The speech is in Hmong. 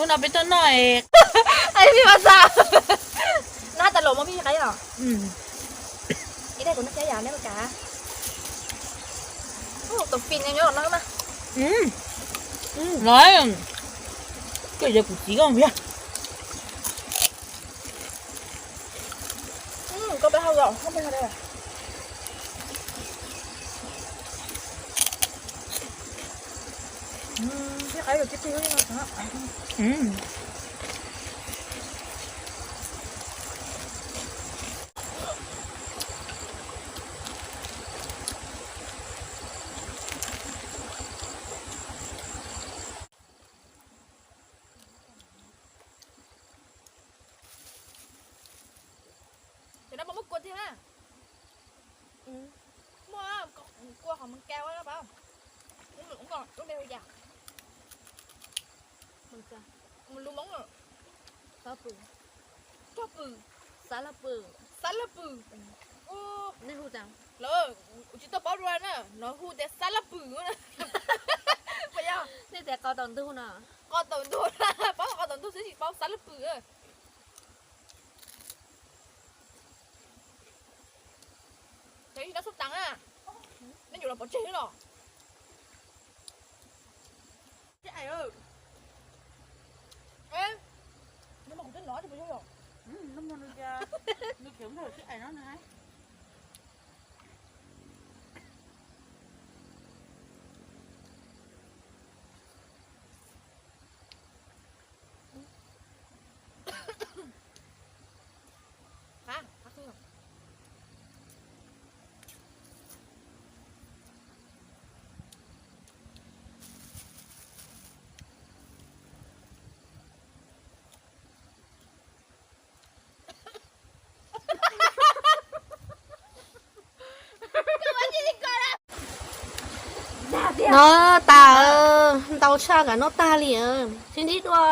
No peb tuaj noj es. Ai, peb vas xav. No tas los muab peb qaib os. Ib tag kuv noj xyab yam neb ua cas. Tus fin nyob no na. Los, koj yog kuv txiv koj yog. Koj peb hau los, koj peb hau. Ces no puas muaj kua thiab na? Muaj, kua qhov mas ka ua no pab. Lub npe hu cas? Lus Hmoob. Roj pw. Roj pw. Xab laj pw. Xab laj pw. Nej hu cas? Lawv, kuv tsis tau paub dua na, lawv hu tias xab laj pw. Puas yog? Nej tias qos taum ntug no. Qos taum ntug, paub qos taum ntug xwb tsis paub xab laj pw. Ces ib no xub tas na, nej yuav los pov tseg los. Noj tas, ntau tshaj kav noj tag li. Sib ntsib dua.